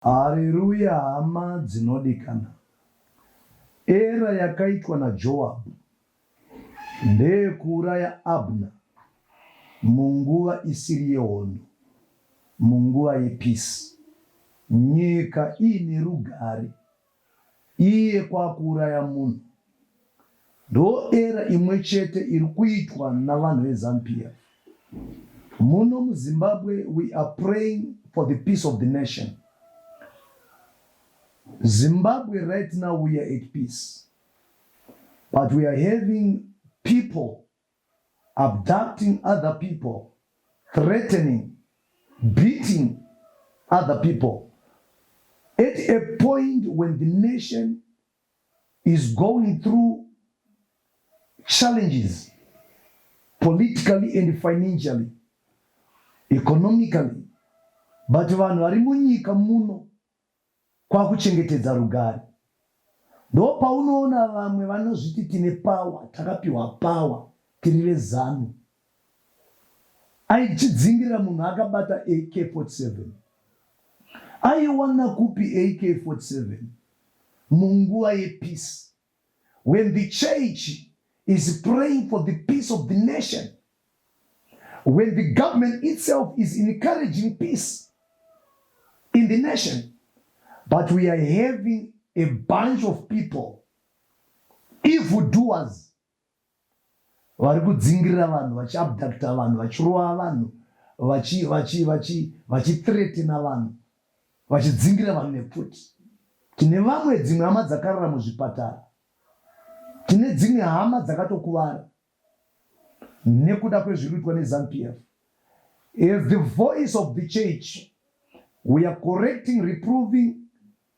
Hareruya hama dzinodikana. Error yakaitwa naJoabhu ndeyekuuraya Abner munguva isiri yehondo, munguva yepeace. Nyika iine rugare iye kwakuuraya munhu. Ndo error imwe chete iri kuitwa navanhu veZanu PF. Muno muZimbabwe we are praying for the peace of the nation. Zimbabwe right now we are at peace but we are having people abducting other people, threatening, beating other people at a point when the nation is going through challenges politically and financially, economically. But vanhu vari munyika muno kwakuchengetedza rugare. Ndopaunoona vamwe vanozviti tine power, takapiwa power, tiri veZanu. Aichidzingirira munhu akabata AK47. Aiwana kupi AK47 munguva yepeace? When the church is praying for the peace of the nation, when the government itself is encouraging peace in the nation, but we are having a bunch of people, evildoers, vari kudzingirira vanhu, vachiabducta vanhu, vachirova vanhu, vachithreatena vanhu, vachidzingirira vanhu nepfuti. Tine vamwe dzimwe hama dzakarara muzvipatara, tine dzimwe hama dzakatokuvara nekuda kwezviri kuitwa neZanu PF. As the voice of the church, we are correcting, reproving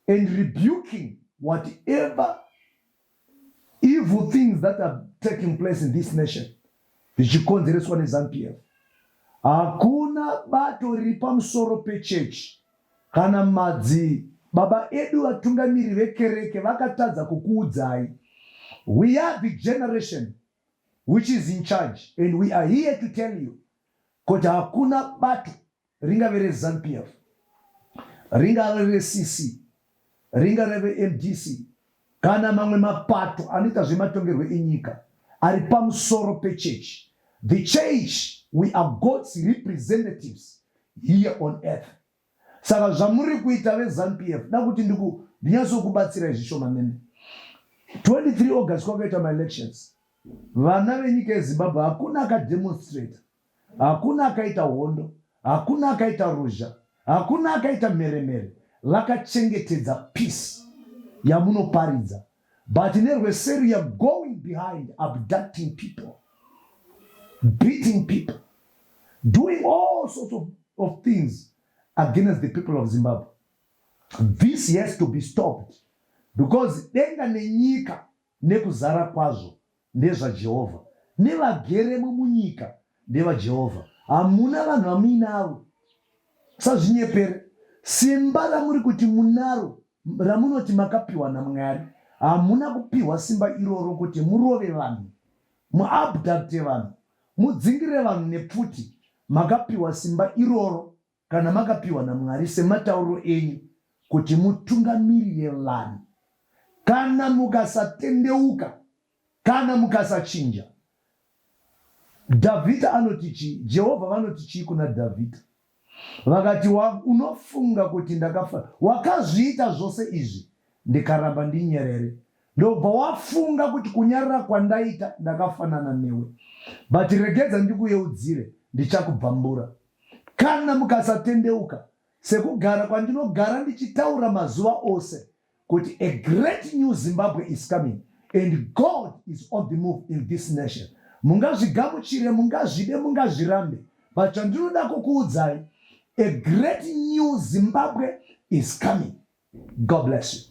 and rebuking whatever evil things that are taking place in this nation zvichikonzereswa neZanu PF. Hakuna bato riri pamusoro pechechi kana madzi baba edu vatungamiri vekereke vakatadza kukuudzai. We are the generation which is in charge and we are here to tell you kuti hakuna bato, ringave reZanu PF, ringave reCC, ringave reMDC kana mamwe mapato anoita zvematongerwo enyika ari pamusoro pechechi. The church, we are God's representatives here on earth. Saka zvamuri kuita veZanu PF, da kuti ndinyatsokubatsirai zvishomanene. 23 August kwakaita maelections. Vana venyika yeZimbabwe, hakuna akademonstrata, hakuna akaita hondo, hakuna akaita ruzha, hakuna akaita mheremhere. Vakachengetedza peace yamunoparidza, but nerweseri you are going behind, abducting people, beating people, doing all sorts of things against the people of Zimbabwe. This has to be stopped because denga nenyika nekuzara kwazvo ndezvaJehovha, nevageremo munyika ndevaJehovha. Hamuna vanhu vamuinavo, sazvinyepere. Simba ramuri kuti munaro, ramunoti makapiwa naMwari, hamuna kupiwa simba iroro kuti murove vanhu, muabducte vanhu, mudzingire vanhu nepfuti. Makapiwa simba iroro, kana makapiwa naMwari sematauriro enyu, kuti mutungamirire vanhu. Kana mukasatendeuka, kana mukasachinja, Dhavhidha anoti chii? Jehovha vanoti chii kuna Dhavhidha? Vakati, "Unofunga kuti ndakafa wakazviita zvose izvi ndikaramba ndinyerere, ndobva wafunga kuti kunyarara kwandaita ndakafanana newe? But regedza ndikuyeudzire, ndichakubvambura kana mukasatendeuka." Sekugara kwandinogara ndichitaura mazuva ose kuti a great new Zimbabwe is coming and God is on the move in this nation. Mungazvigamuchire, mungazvide, mungazvirambe, but chandinoda kukuudzai, a great new Zimbabwe is coming. God bless you.